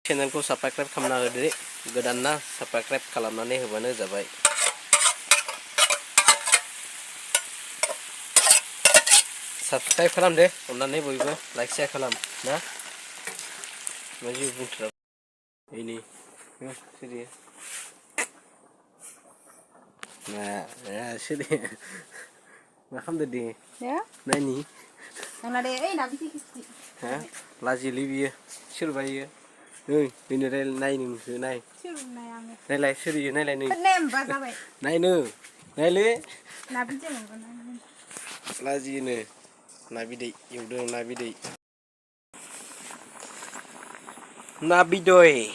चेनेलखौ subscribe खालामना होदो गोदानना subscribe खालामनानै होबानो जाबाय साबस्क्राइब खालामदो अननानै बयबो लाइक शेयार खालाम ना माजि बुंथ्रा ini sini nah ya sini makam tadi ya nani yang ada nabi sih ha laji libi surabaya ini rel nai nih nai nai lai suri nai lai nih nai nu nai le nabi jangan laji nih nabi deh yaudah nabi deh nabi doi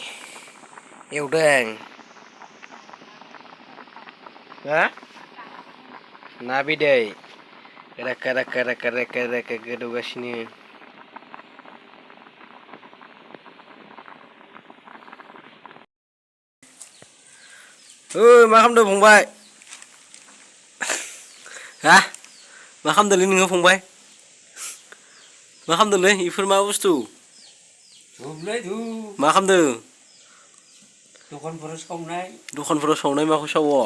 yaudah ha nabi deh reka gedogasiनो मा खालामदों फंबाय हा मा खालामदोंलै नोङो फंबाय मा खालामदोंलै इफोर मा बुस्थु मा खालामदों दखानफोराव सावनाय माखौ सावो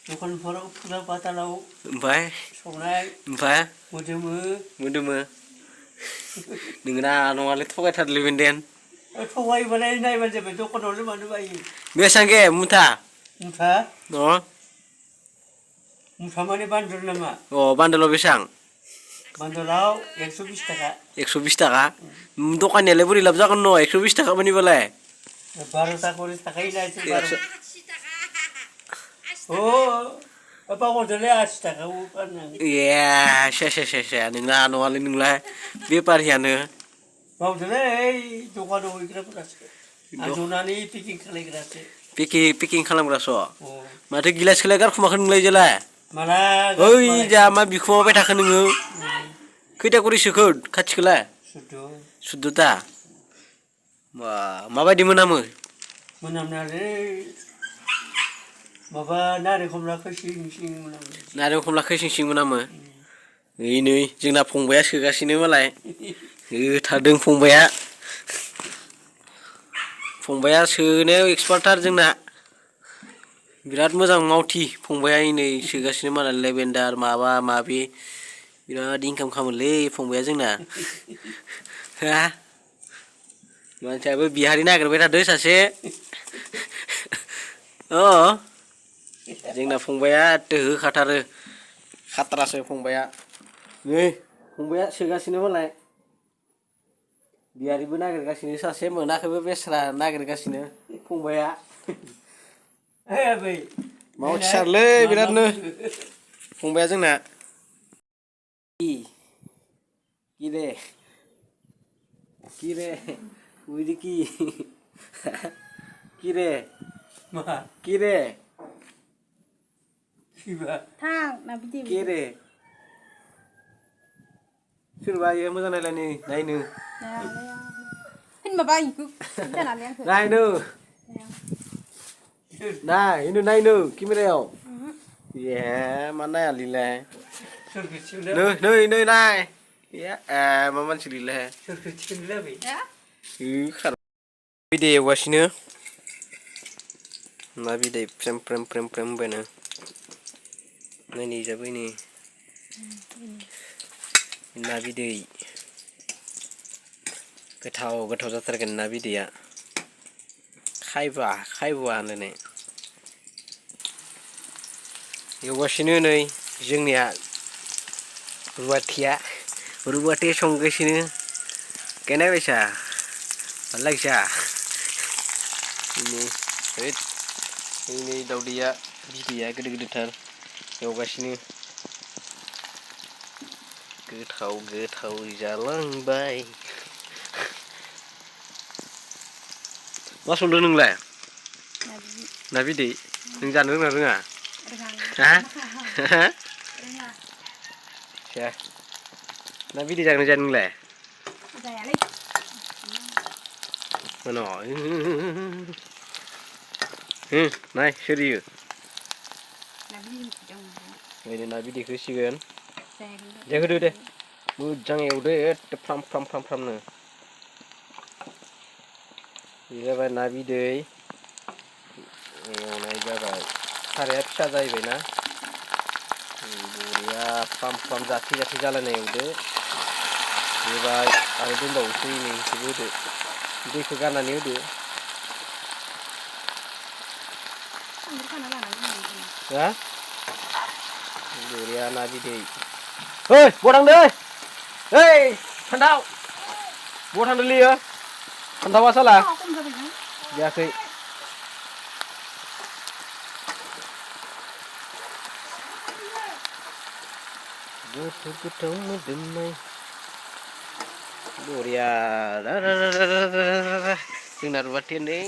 दखानफोराव फुजा फाथालाव ओमफ्राय मोदोमो नोंना नङालै थगायथारलै बेनदेन थगायबालाय नायबानो जाबाय दखानावनो मानो बायो बेसांगे मुथा मुथा माने बान्दोल नामा बान्दोलाव बेसां बान्दोलाव 120 टाका 120 टाका दखानियालाय बोरै लाब जागोन न' 120 टाका मानिबालाय 12 टाका করে টাকাই নাই 80 টাকা ও बावदोलै 80 टाकायाव फानो से नोंना नङालै नोंलाय बेफारियानो बावदोलै दखानाव हैग्राफोरासो आजनानै पेकिं खालायग्रासो पेकिं खालामग्रासो माथो गिलासखौलाय गारखुमाखो नोंलाय जेला माला ओइ जा मा बिखुमाबाय थाखो नोङो खैथा करि सोखो खाथिखौलाय सुद्दता माबायदि मोनामो मोनामनायालै माबा नारें खमला खैसिं मोनामो नारें खमला खैसिं मोनामो नै जोंना फंबाया सोगासिनो मालाय होथारदों फंबाया सोनायाव एक्सपार्टथार जोंना बिराद मोजां मावथि फंबाया नै सोगासिनो मालाय लेभेन्डार माबा माबि बिराद इनकाम खालामोलै फंबाया जोंना हा मानसियाबो बिहारि नागिरबाय थादों सासे जोंना फंबाया होखाथारो खाथ्रासो फंबाया नै फंबाया सोगासिनो मालाय बिहारिबो नागिरगासिनो सासे मोनाखैबो बेस्रा नागिरगासिनो फंबाया मावथिसारलै बिरादनो फंबाया जोंना किरे उइदि किरे थां ना बिदि किरे सोरबा इयो मोजां नायनो माबा इखौ जानानै आंखौ नायनो केमेरायाव मा नायालिलाय नै नाय मा मानसिलिलाय बिदै एवगासिनो ना बिदै फ्रेम होबायनो नायनि जाबाय नै ना बिदै गोथाव जाथारगोन ना बिदैया खायबा होनलायनाय एवगासिनो नै जोंनिया रुवाथिया संगासिनो केनाय बायसा लायसा नै दावदैया बिदैया गिदिरथार एवगासिनो गोथाव जालांबाय मा संदों नोंलाय ना बिदै नों जानो रोङा रोङा ना बिदै जानो नोंलाय नाय सोरियो ओरैनो ना बिदैखौ होसिगोन दे होदो दे मोजां एवदो फ्रामनो बे जाबाय ना बिदै एवनाय जाबाय साराया फिसा जाहैबायना बरिया फ्राम फ्राम जाथि जाथि जालायनाय एवदो होबाय आरो दोनबावनोसै नै इखौबो होदो दैखौ गारनानै होदो हा बरिया ना बिदै ओइ बहा थांदो ओइ फान्थाव बहा थांदो लियो फान्थावा साला जायाखै गोथौ गोथौ मोदोमनाय बरिया जोंना रुवाथिया नै